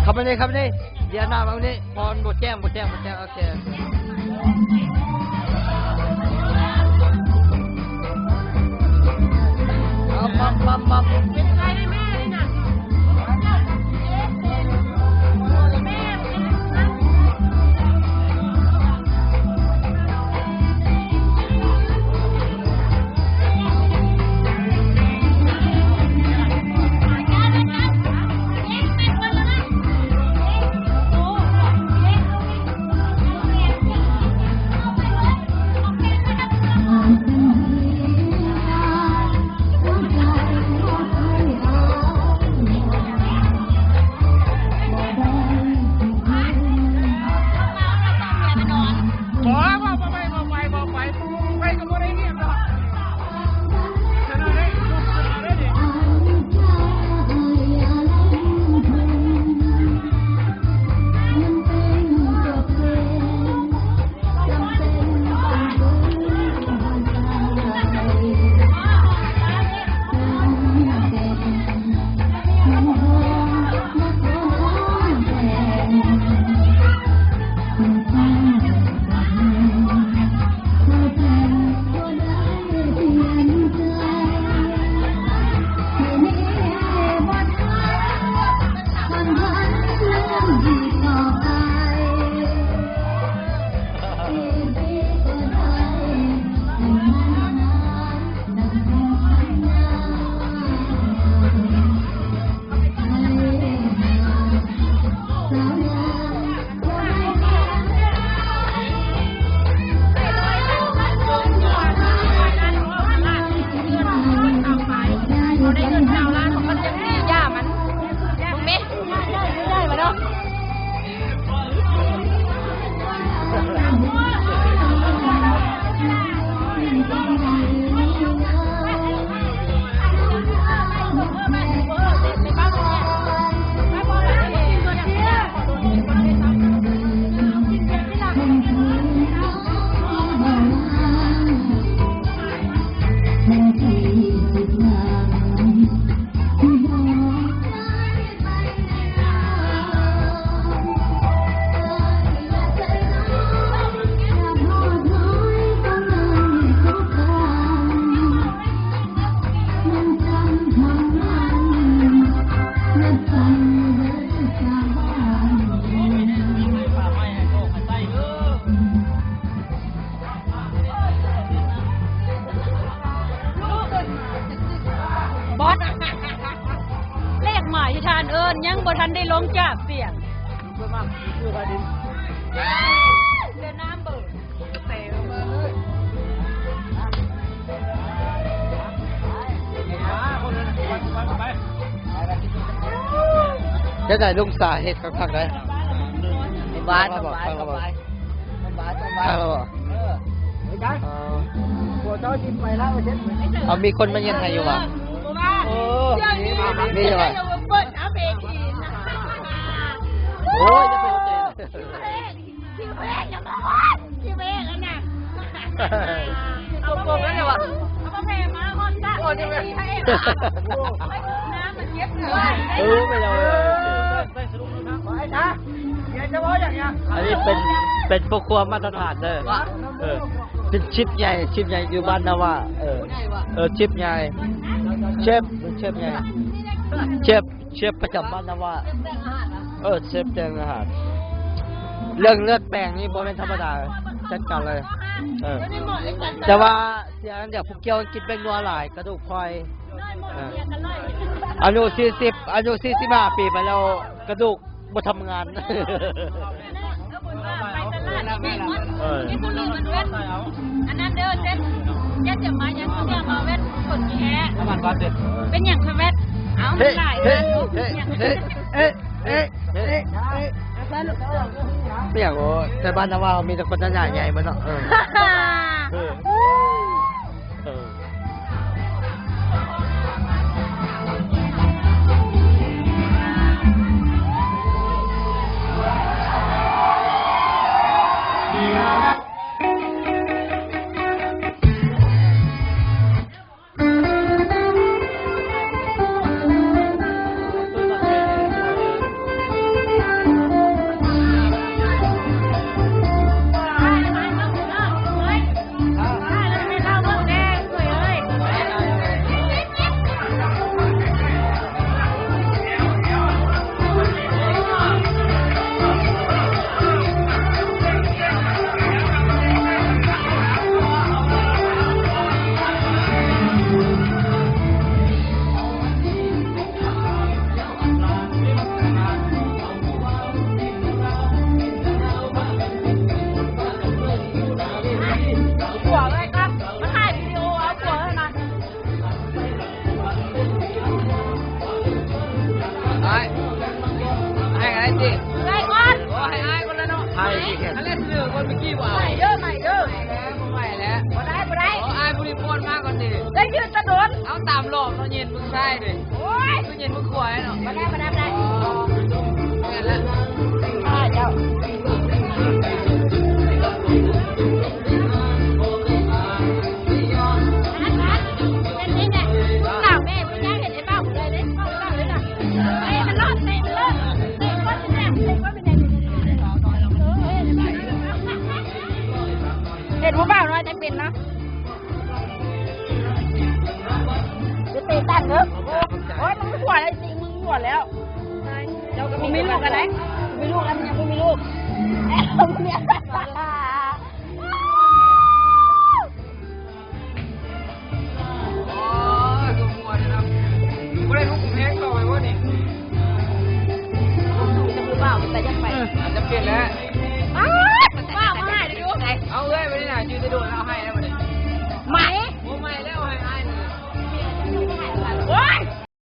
ເຂົ້າມານີ້ ເຂົ້າມານີ້ ດຽວໜ້າມານີ້ ພອນບໍ່ແຈ້ງ ບໍ່ແຈ້ງ ບໍ່ແຈ້ງ ໂອເຄ ໂອເຄ ເອົາ ປັບ ປັບ ປັບ ເປັນໄງແມ່ນີ້ນະ? ບອດ ເລກໝາຍທີ່ທ່ານເອີ້ນຍັງບໍ່ທັນໄດ້ລົງຈາກສຽງ. ເຮັດໃດລຸງສາເຮັດຄັກໆໄດ໋. ສະບາຍ ສະບາຍ ສະບາຍ ສະບາຍ ສະບາຍ ເອີ ເອີ ເອົາ ມີຄົນມາເຮັດໃຫ້ຢູ່ຫວາ? ເອີ ມີຢູ່ຫວາ? ໂອ້ຍ ຢ່າໄປເອົາໃຈ ຄິວເອງ number one ຄິວເອງ ອັນນະ ເອົາໂກງແລ້ວຫວາ? ເອົາມາແຜ່ມາຮອດສະ ໂອ້ຍ ພະເອກ ນ້ຳມັນເກັບເງິນ ເອີ ໄປແລ້ວ ເອີ ໄດ້ສະຫຼຸບແລ້ວນະ ໄປຊະ ດຽວຈະເວົ້າຫຍັງຫຍັງ ອັນນີ້ເປັນ ເປັນພໍ່ຄົວມາດຕະຖານເດີ ເອີ ເປັນເຊຟໃຫຍ່ ເຊຟໃຫຍ່ຢູ່ບ້ານນາວາ ເອີ ເອີ ເຊຟໃຫຍ່ ເຊຟ ເປັນເຊຟໃຫຍ່ ເຊຟ ເຊຟປະຈຳບ້ານນາວາ ເອີ ເຊຟແຕ່ງອາຫານ ເລື່ອງເລືອດແປງນີ້ບໍ່ແມ່ນທຳມະດາ ຈັດການເລີຍ ເອີ ແຕ່ວ່າເສຍອັນດຽວ ຜູ້ກ່ຽວກິນແປ້ງນົວຫຼາຍ ກະດູກຄ່ອຍ ເອີ ອາຍຸສີ່ສິບ ອາຍຸສີ່ສິບຫ້າປີໄປແລ້ວ ກະດູກບໍ່ທຳງານ. ເອີ ອັນນັ້ນເດີ ເຈັບ ຢ່າຈະມາຫຍັງ ເສຍມາແວ່ນຄົນແທ້ ເປັນຫຍັງຄືແວ່ນ ເອົ້າ ມັນຫຼາຍ ເອີ ເອີ ເອີ ເອີ ເອີ ເປັນຫຍັງ ໂອ້ ແຕ່ບ້ານນາວາເຮົາມີແຕ່ຄົນໜ້າໃຫຍ່ເບິດເນາະ ເອີ ເອີ. ເດ້ ໄດ້ກ່ອນ ໂອ້ ໃຫ້ອ້າຍກ່ອນລະເນາະ ໃຫ້ ອັນແລກເສືອກ່ອນເມື່ອກີ້ວ່າ ໄໝເດີ ໄໝເດີ ແລ້ວບໍ່ໄໝແລ້ວ ບໍ່ໄດ້ ບໍ່ໄດ້ ອໍ ອ້າຍຜູ້ນີ້ປ້ອນມາກ່ອນເດ້ ໄດ້ຢືນຕະດົນ ເອົາຕາມຫຼອກເນາະ ເຢັນເບິ່ງຊ້າຍເດ້ ໂອ້ຍ ເຢັນເບິ່ງຂວາເນາະ ບໍ່ໄດ້ ບໍ່ໄດ້ ບໍ່ໄດ້ ອໍ ແມ່ນແລ້ວ ອ້າຍເຈົ້າ ເຫັນຜູ້ບ່າວນ້ອຍຈັ່ງເປັນເນາະ ຈະເຕະຕັນເດີ ໂອ້ຍ ມຶງຫົວແລ້ວ ຕີນມຶງຫົວແລ້ວ ເຈົ້າກໍມີລູກກັນໄດ໋ ມີລູກແລ້ວ ມັນຍັງບໍ່ມີລູກ ເອົາເມຍ ໂອ້ຍ ຕົວມົວເດ້ເນາະ ບໍ່ໄດ້ລູກແຮງຕໍ່ໄປບໍ່ນີ້ ຈະຜູ້ບ່າວ ແຕ່ຢາກໄປ ອືມ ອາດຈະເປັນແລ້ວ